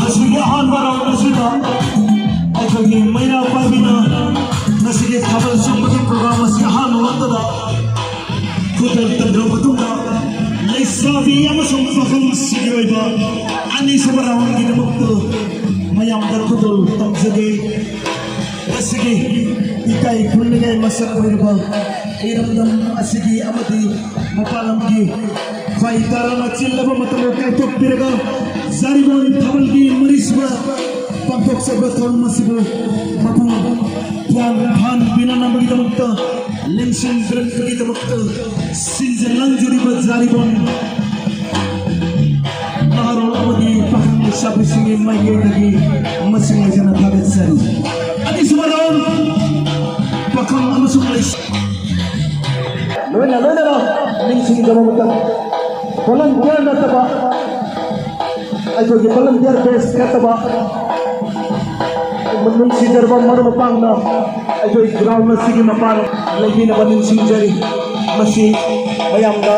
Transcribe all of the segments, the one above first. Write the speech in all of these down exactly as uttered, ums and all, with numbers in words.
ꯉꯁꯤꯒꯤ ꯑꯍꯥꯟꯕ ꯔꯥꯎꯟ ꯑꯁꯤꯗ ꯑꯩꯈꯣꯏꯒꯤ ꯃꯩꯔꯥ ꯄꯥꯏꯕꯤꯅ ꯉꯁꯤꯒꯤ ꯊꯥꯕꯜ ꯆꯣꯡꯕꯒꯤ ꯄ꯭ꯔꯣꯒ꯭ꯔꯥꯝ ꯑꯁꯤ ꯑꯍꯥꯟꯕ ꯃꯛꯇꯗ ꯈꯨꯗꯣꯜ ꯇꯝꯂꯕ ꯃꯇꯨꯡꯗ ꯂꯩꯁꯥꯕꯤ ꯑꯃꯁꯨꯡ ꯄꯥꯈꯪꯁꯤꯡꯒꯤ ꯑꯣꯏꯕ ꯑꯅꯤꯁꯨꯕ ꯔꯥꯎꯟꯒꯤꯗꯃꯛꯇ ꯃꯌꯥꯝꯗ ꯈꯨꯗꯣꯜ ꯇꯝꯖꯒꯦ꯫ ꯉꯁꯤꯒꯤ ꯏꯀꯥꯏ ꯈꯨꯝꯅꯉꯥꯏ ꯃꯁꯛ ꯑꯣꯏꯔꯕ ꯏꯔꯝꯗꯝ ꯑꯁꯤꯒꯤ ꯑꯃꯗꯤ ꯃꯄꯥꯟ ꯂꯝꯒꯤ ꯈ꯭ꯋꯥꯏ ꯇꯥꯔꯥꯅ ꯆꯤꯜꯂꯕ ꯃꯇꯝ ꯀꯥꯏꯊꯣꯛꯄꯤꯔꯒ ꯖꯥꯔꯤꯕꯣꯟ ꯊꯥꯕꯜꯒꯤ ꯃꯔꯤꯁꯨꯕ ꯄꯥꯡꯊꯣꯛꯆꯕ ꯊꯧꯔꯝ ꯑꯁꯤꯕꯨ ꯃꯄꯨꯡ ꯐꯥꯅ ꯐꯥꯍꯟꯕꯤꯅꯅꯕꯒꯤꯗꯃꯛꯇ ꯂꯦꯡꯁꯤꯟꯕꯤꯔꯛꯄꯒꯤꯗꯃꯛꯇ ꯁꯤꯟꯖ ꯂꯥꯡꯖꯔꯤꯕ ꯖꯥꯔꯤꯕꯣꯟ ꯅꯍꯥꯔꯣꯜ ꯑꯃꯗꯤ ꯄꯥꯈꯪ ꯂꯩꯁꯥꯕꯤꯁꯤꯡꯒꯤ ꯃꯥꯏꯀꯩꯗꯒꯤ ꯃꯁꯤꯡ ꯂꯩꯇꯅ ꯊꯥꯒꯠꯆꯔꯤ꯫ ꯑꯅꯤꯁꯨꯕ ꯔꯥꯎꯟ ꯄꯥꯈꯪ ꯑꯃꯁꯨꯡ ꯂꯩꯁꯥ ꯂꯣꯏꯅ ꯂꯣꯏꯅꯅ ꯅꯤꯡꯁꯤꯡꯖꯕ ꯃꯇꯝ ꯚꯣꯂꯟꯇꯤꯌꯔ ꯅꯠꯇꯕ ꯑꯩꯈꯣꯏꯒꯤ ꯚꯣꯂꯟꯇꯤꯌꯔ ꯕꯦꯁ ꯅꯠꯇꯕ ꯅꯨꯡꯁꯤꯖꯔꯕ ꯃꯔꯨꯞ ꯃꯄꯥꯡꯅ ꯑꯩꯈꯣꯏ ꯒ꯭ꯔꯥꯎꯟ ꯑꯁꯤꯒꯤ ꯃꯄꯥꯟ ꯂꯩꯕꯤꯅꯕ ꯅꯤꯡꯁꯤꯡꯖꯔꯤ꯫ ꯃꯁꯤ ꯃꯌꯥꯝꯗ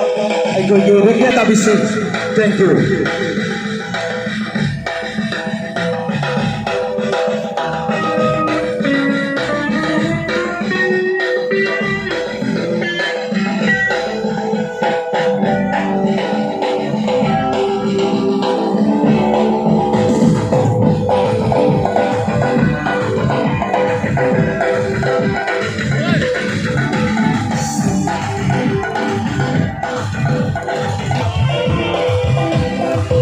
ꯑꯩꯈꯣꯏꯒꯤ ꯔꯦꯀꯦꯠ ꯇꯥꯕꯤꯁꯤ꯫ Thank you꯫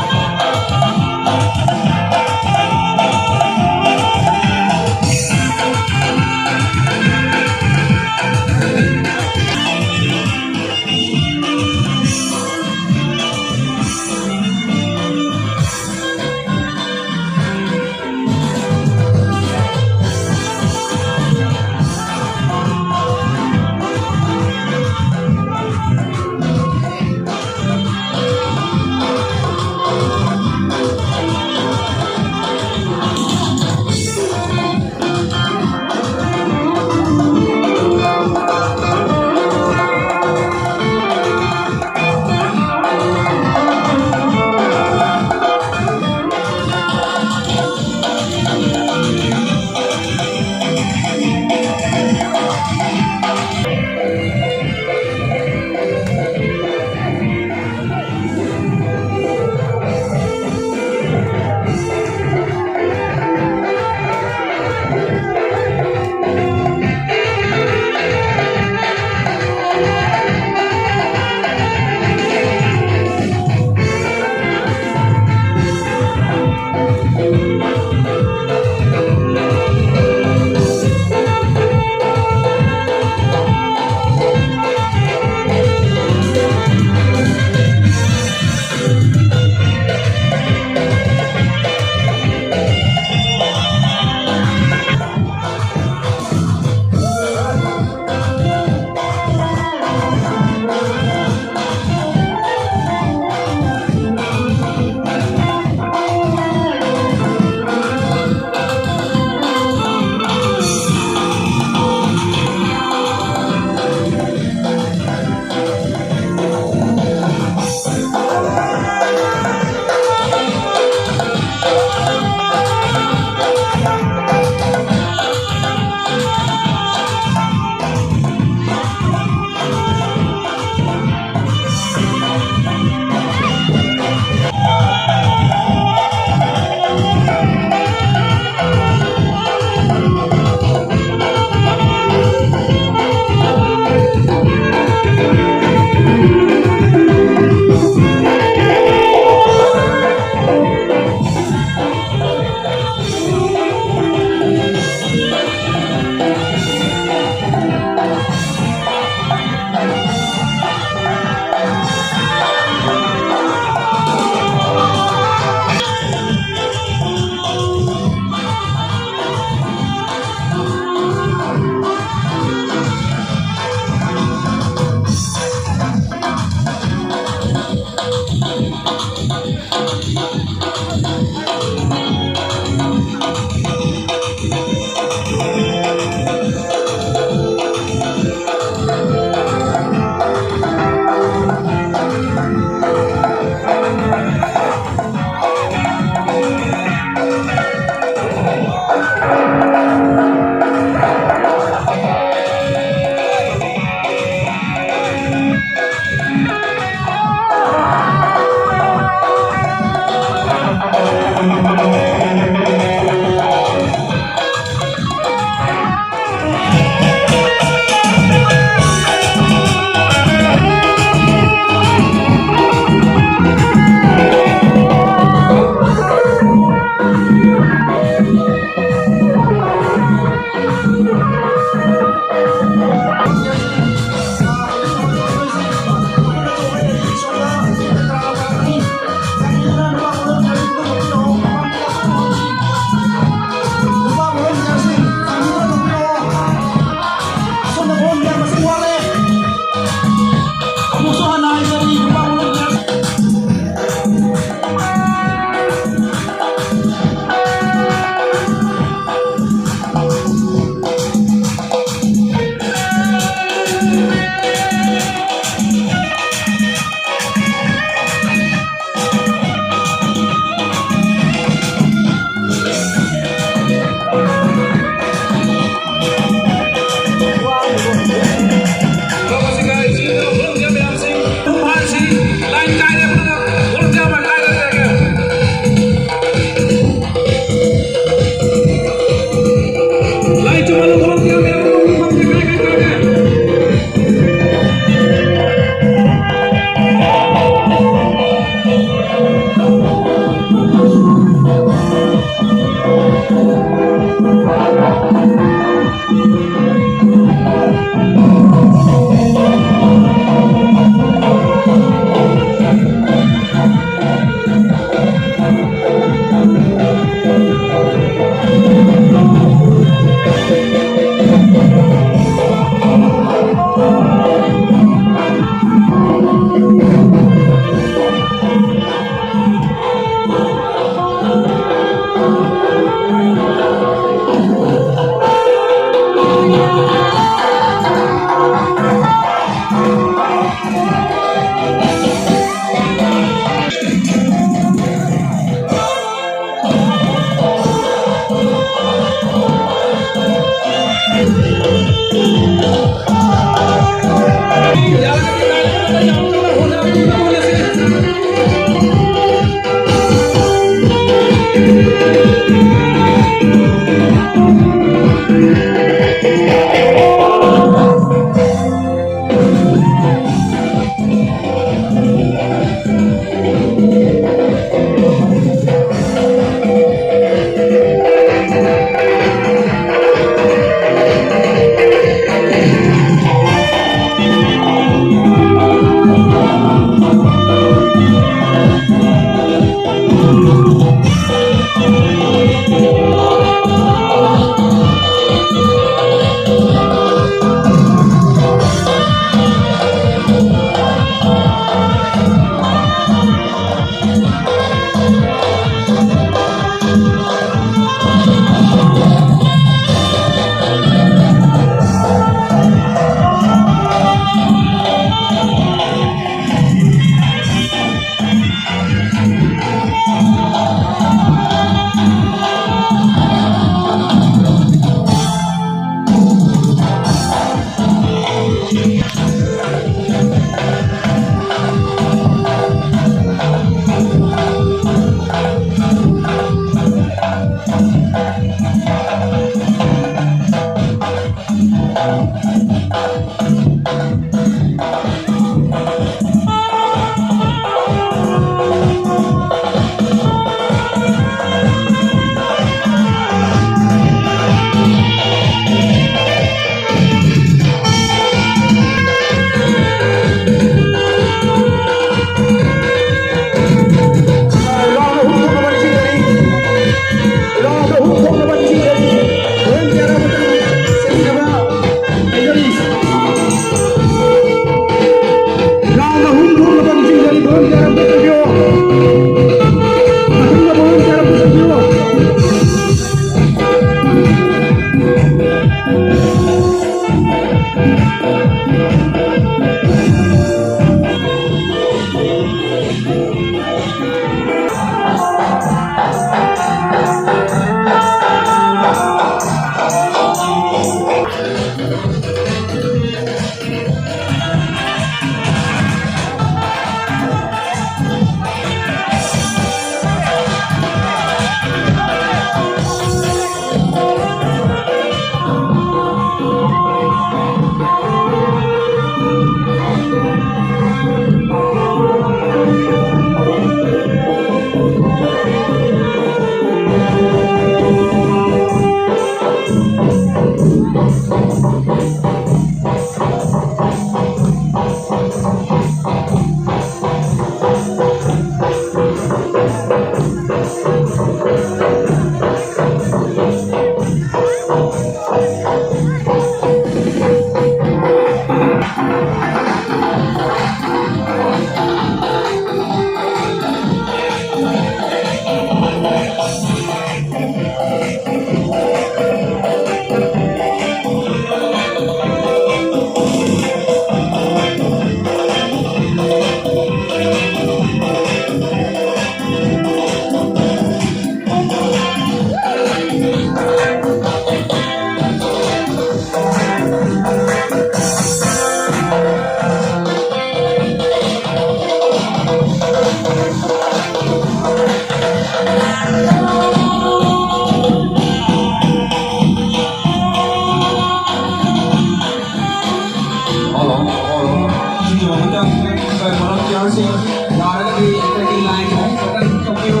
Hello, hello. ꯁꯤꯒꯤ ꯃꯍꯨꯠꯇ ꯑꯩꯈꯣꯏ ꯚꯣꯂꯨꯟꯇꯤꯌꯔꯁꯤꯡ ꯌꯥꯔꯒꯗꯤ ꯑꯩꯈꯣꯏꯒꯤ ꯂꯥꯏꯟ ꯑꯍꯨꯝ ꯈꯛꯇꯪ ꯊꯣꯛꯄꯤꯌꯨ꯫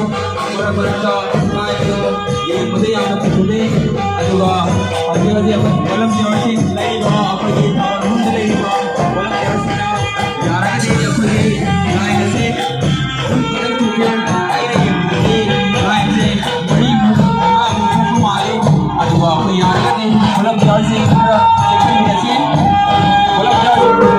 ꯃꯔꯛ ꯃꯔꯛꯇ ꯂꯥꯏꯟꯗꯣ ꯌꯦꯡꯕꯗ ꯌꯥꯝꯅ ꯐꯖꯗꯦ꯫ ꯑꯗꯨꯒ ꯍꯧꯖꯤꯛ ꯍꯧꯖꯤꯛ ꯑꯩꯈꯣꯏ ꯚꯣꯂꯨꯟꯇꯤꯌꯔꯁꯤꯡ ꯂꯩꯔꯤꯕ ꯑꯩꯈꯣꯏꯒꯤ ꯊꯥꯕꯜ ꯃꯅꯨꯡꯗ ꯂꯩꯔꯤꯕ ꯚꯣꯂꯨꯟꯇꯤꯌꯔꯁꯤꯡꯅ ꯌꯥꯔꯒꯗꯤ ꯑꯩꯈꯣꯏꯒꯤ ꯂꯥꯏꯟ ꯑꯁꯤ ꯑꯗꯨꯒ ꯑꯩꯈꯣꯏ ꯌꯥꯔꯒꯗꯤ ꯄꯨꯂꯞ ꯆꯥꯔꯁꯤ, ꯈꯔ ꯆꯦꯛꯁꯤꯟꯃꯤꯟꯅꯁꯤ꯫ ꯄꯨꯂꯞ ꯆꯥꯔꯁꯤ꯫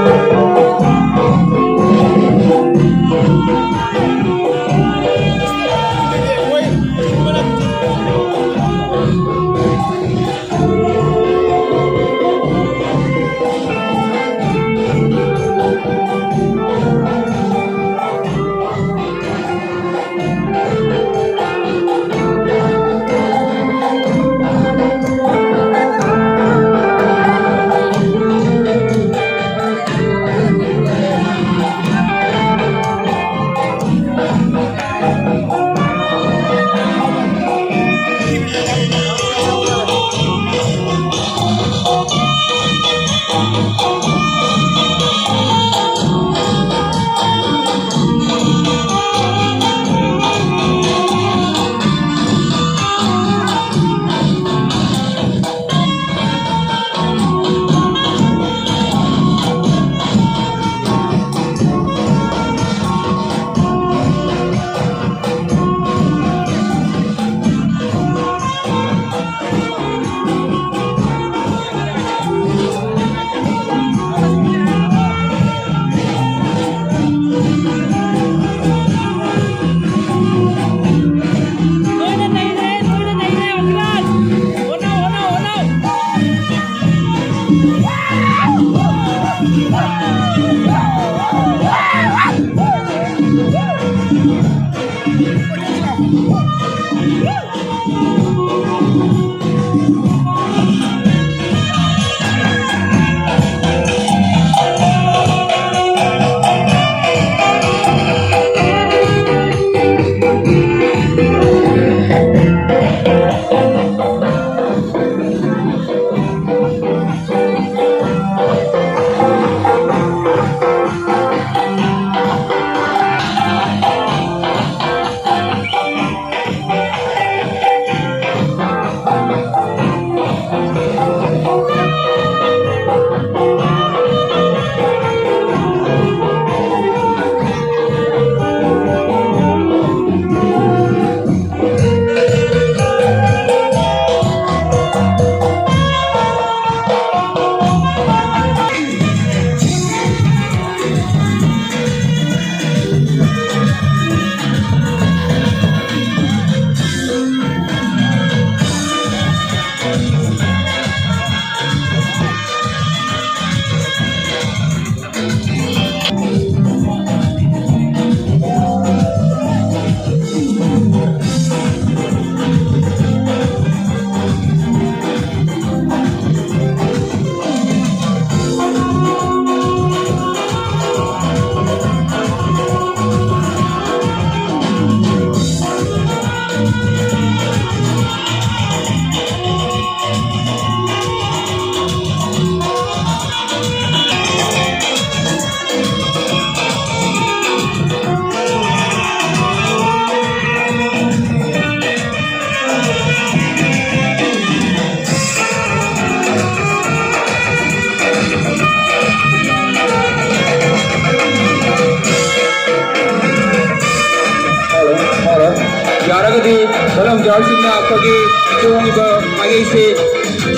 ꯌꯥꯔꯒꯗꯤ ꯚꯣꯂꯨꯟꯇꯤꯌꯔꯁꯤꯡꯅ ꯑꯩꯈꯣꯏꯒꯤ ꯆꯣꯡꯉꯤꯕ ꯃꯥꯏꯀꯩꯁꯦ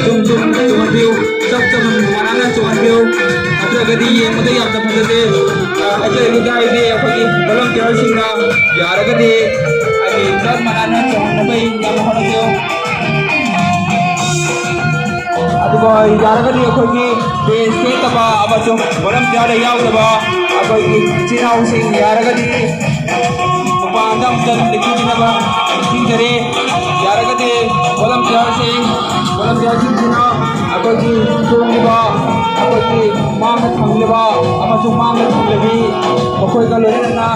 ꯆꯨꯝ ꯆꯨꯝ ꯆꯣꯡꯍꯟꯕꯤꯌꯨ, ꯆꯞ ꯆꯞ ꯃꯅꯥꯟꯅ ꯆꯣꯡꯍꯟꯕꯤꯌꯨ, ꯅꯠꯇ꯭ꯔꯒꯗꯤ ꯌꯦꯡꯕꯗ ꯌꯥꯝꯅ ꯐꯖꯗꯦ꯫ ꯑ, ꯑꯩꯈꯣꯏ ꯂꯩꯀꯥꯏꯒꯤ ꯑꯩꯈꯣꯏꯒꯤ ꯚꯣꯂꯨꯟꯇꯤꯌꯔꯁꯤꯡꯅ ꯌꯥꯔꯒꯗꯤ ꯑꯩꯒꯤ ꯆꯞ ꯃꯥꯟꯅꯅ ꯆꯣꯡꯍꯟꯅꯕ ꯌꯥꯝꯅ ꯍꯣꯠꯅꯕꯤꯌꯨ꯫ ꯑꯗꯨꯒ ꯌꯥꯔꯒꯗꯤ ꯑꯩꯈꯣꯏꯒꯤ ꯕꯦꯖ ꯁꯦꯠꯇꯕ ꯑꯃꯁꯨꯡ ꯚꯣꯂꯨꯟꯇꯤꯌꯔꯗ ꯌꯥꯎꯗꯕ ꯑꯩꯈꯣꯏꯒꯤ ꯏꯆꯤꯟ ꯏꯅꯥꯎꯁꯤꯡ ꯌꯥꯔꯒꯗꯤ ꯃꯄꯥꯟꯗ ꯑꯝꯇ ꯂꯦꯡꯕꯤꯅꯕ꯫ ꯅꯤꯡꯖꯔꯤ꯫ ꯌꯥꯔꯒꯗꯤ ꯚꯣꯂꯟꯇꯤꯌꯔꯁꯤꯡ, ꯚꯣꯂꯟꯇꯤꯌꯔꯁꯤꯡꯁꯤꯅ ꯑꯩꯈꯣꯏꯒꯤ ꯇꯣꯡꯂꯤꯕ, ꯑꯩꯈꯣꯏꯒꯤ ꯃꯥꯡꯗ ꯊꯝꯂꯤꯕ ꯑꯃꯁꯨꯡ ꯃꯥꯡꯗ ꯊꯝꯂꯕꯤ ꯃꯈꯣꯏꯒ ꯂꯣꯏꯅꯅ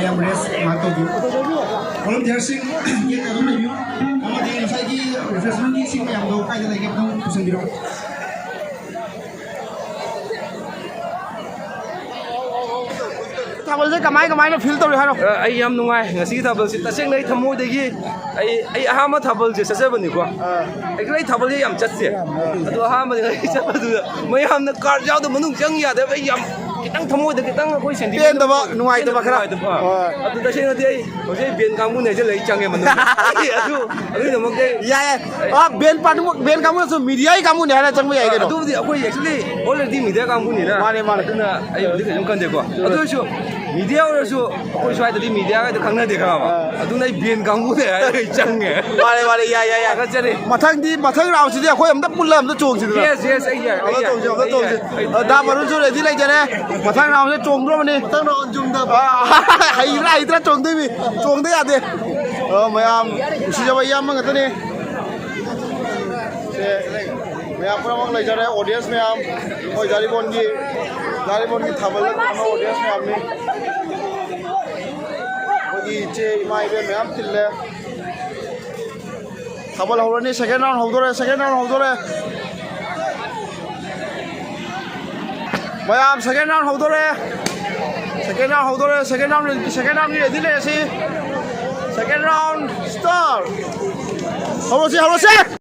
ꯃꯌꯥꯝ ꯔꯦꯁ ꯉꯥꯏꯍꯥꯛ ꯇꯧꯕꯤꯌꯨ꯫ ꯚꯣꯂꯨꯟꯇꯤꯌꯔꯁꯤꯡ ꯌꯦꯠꯇ ꯑꯗꯨꯝ ꯂꯩꯕꯤꯌꯨ꯫ ꯑꯃꯗꯤ ꯉꯁꯥꯏꯒꯤ ꯔꯤꯐ꯭ꯔꯦꯁꯃꯦꯟꯒꯤ ꯏꯁꯤꯡ ꯃꯌꯥꯝꯗꯣ ꯀꯥꯏꯗ ꯂꯩꯒꯦ ꯑꯝꯇꯪ ꯄꯨꯁꯤꯟꯕꯤꯔꯛꯑꯣ꯫ ꯊꯥꯕꯜꯁꯦ ꯀꯃꯥꯏ ꯀꯃꯥꯏꯅ ꯐꯤꯜ ꯇꯧꯔꯤ ꯍꯥꯏꯔꯣ? ꯑ, ꯑꯩ ꯌꯥꯝ ꯅꯨꯡꯉꯥꯏ ꯉꯁꯤꯒꯤ ꯊꯥꯕꯜꯁꯤ꯫ ꯇꯁꯦꯡꯅ ꯑꯩ ꯊꯃꯣꯏꯗꯒꯤ ꯑꯩ, ꯑꯩ ꯑꯍꯥꯟꯕ ꯊꯥꯕꯜꯁꯦ ꯆꯠꯆꯕꯅꯤꯀꯣ꯫ ꯑꯥ꯫ ꯑꯩ ꯊꯥꯕꯜꯁꯦ ꯌꯥꯝ ꯆꯠꯇꯦ꯫ ꯑꯗꯣ ꯑꯍꯥꯟꯕꯗꯤ ꯉꯁꯤ ꯆꯠꯄꯗꯨꯗ ꯃꯌꯥꯝꯅ ꯀꯥꯔꯠ ꯌꯥꯎꯗꯕ ꯃꯅꯨꯡ ꯆꯪ ꯌꯥꯗꯕ, ꯑꯩ ꯌꯥꯝ ꯈꯤꯇꯪ ꯊꯃꯣꯏꯗ ꯈꯤꯇꯪ ꯑꯩꯈꯣꯏ sentiment ꯄꯦꯟꯗꯕ, ꯅꯨꯡꯉꯥꯏꯇꯕ ꯈꯔ꯫ ꯅꯨꯡꯉꯥꯏꯇꯕ꯫ ꯑꯥ꯫ ꯍꯣꯏ꯫ ꯑꯗꯨ ꯇꯁꯦꯡꯅꯗꯤ ꯑꯩ ꯍꯧꯖꯤꯛ ꯕꯦꯟ ꯀꯥꯡꯕꯨꯅ ꯍꯥꯏꯖꯤꯜꯂꯛꯏ ꯆꯪꯉꯦ ꯃꯅꯨꯡꯗ꯫ ꯑꯗꯨ, ꯑꯗꯨꯒꯤꯗꯃꯛꯇ ꯑꯩ ꯌꯥꯏ, ꯌꯥꯏ꯫ ꯑꯥ, ꯕꯦꯟ ꯄꯥꯔꯇꯤ, ꯕꯦꯟ ꯀꯥꯡꯕꯨꯅꯁꯨ ꯃꯤꯗꯤꯌꯥꯒꯤ ꯀꯥꯡꯕꯨꯅꯦ ꯍꯥꯏꯅ ꯆꯪꯕ ꯌꯥꯏ ꯀꯩꯅꯣ꯫ ꯑꯗꯨꯕꯨꯗꯤ ꯑꯩꯈꯣꯏ actually already ꯃꯤꯗꯤꯌꯥ ꯀꯥꯡꯕꯨꯅꯤꯅ꯫ ꯃꯥꯅꯦ, ꯃꯥꯅꯦ꯫ ꯑꯗꯨꯅ ꯑꯩꯕꯨꯗꯤ ꯀꯩꯁꯨꯝ ꯈꯟꯗꯦꯀꯣ꯫ ꯑꯗꯨ ꯑꯣꯏꯔꯁꯨ ꯃꯤꯗꯤꯌꯥ ꯑꯣꯏꯔꯁꯨ ꯑꯩꯈꯣꯏ ꯁ꯭ꯋꯥꯏꯗꯗꯤ ꯃꯤꯗꯤꯌꯥꯒꯗꯣ ꯈꯪꯅꯗꯦ, ꯈꯪꯉꯕ? ꯑꯥ꯫ ꯑꯗꯨꯅ ꯑꯩ ꯕꯦꯟ ꯀꯥꯡꯕꯨꯅꯦ ꯍꯥꯏꯔꯒ ꯑꯩ ꯆꯪꯉꯦ꯫ ꯃꯥꯅꯦ, ꯃꯥꯅꯦ, ꯌꯥꯏ, ꯌꯥꯏ, ꯌꯥꯏ꯫ ꯊꯥꯒꯠꯆꯔꯤ꯫ ꯃꯊꯪꯗꯤ, ꯃꯊꯪ ꯔꯥꯎꯟꯁꯤꯗꯤ ꯑꯩꯈꯣꯏ ꯑꯝꯇ ꯄꯨꯜꯂ ꯑꯝꯇ ꯆꯣꯡꯁꯤꯗꯅ꯫ Yes, yes, ꯑꯩ ꯌꯥꯏ, ꯑꯩ ꯑꯝꯇ ꯌꯥꯏ, ꯆꯣꯡꯁꯤ, ꯑꯝꯇ ꯑꯩ ꯌꯥꯏ, ꯆꯣꯡꯁꯤ꯫ ꯑꯩ ꯑ, ꯗꯥ ꯃꯔꯨꯁꯨ ꯔꯦꯗꯤ ꯂꯩꯖꯔꯦ꯫ ꯃꯊꯪ ꯔꯥꯎꯟꯁꯦ ꯆꯣꯡꯗ꯭ꯔꯣꯕꯅꯤ꯫ ꯃꯊꯪ ꯔꯥꯎꯟ ꯆꯨꯝꯗꯕ꯫ ꯑ, ꯍꯩꯕ꯭ꯔꯥ ꯍꯩꯇ꯭ꯔꯥ ꯆꯣꯡꯗꯣꯏꯅꯤ꯫ ꯆꯣꯡꯗ ꯌꯥꯗꯦ꯫ ꯑ, ꯃꯌꯥꯝ ꯅꯨꯡꯁꯤꯖꯕ ꯏꯌꯥꯝꯕ ꯉꯥꯛꯇꯅꯤ꯫ ꯁꯦ, ꯃꯌꯥꯝ ꯄꯨꯝꯅꯃꯛ ꯂꯩꯖꯔꯦ, ꯑꯣꯗꯤꯌꯦꯟꯁ ꯃꯌꯥꯝ, ꯑꯩꯈꯣꯏ ꯖꯥꯔꯤꯕꯣꯟꯒꯤ, ꯖꯥꯔꯤꯕꯣꯟꯒꯤ ꯊꯥꯕꯜꯗ ꯇꯧꯔꯝꯕ ꯑꯣꯗꯤꯌꯦꯟꯁ ꯃꯌꯥꯝꯅꯤ꯫ ꯑꯩꯈꯣꯏꯒꯤ ꯏꯆꯦ, ꯏꯃꯥ, ꯏꯕꯦꯟ ꯃꯌꯥꯝ ꯇꯤꯜꯂꯦ꯫ ꯊꯥꯕꯜ ꯍꯧꯔꯅꯤ, second round ꯍꯧꯗꯣꯔꯦ, second round ꯍꯧꯗꯣꯔꯦ꯫ ꯃꯌꯥꯝ, second round ꯍꯧꯗꯣꯔꯦ꯫ Second round ꯍꯧꯗꯣꯔꯦ, second round, second roundꯒꯤ ready ꯂꯩꯔꯁꯤ꯫ Second round start꯫ ꯍꯧꯔꯁꯤ, ꯍꯧꯔꯁꯤ꯫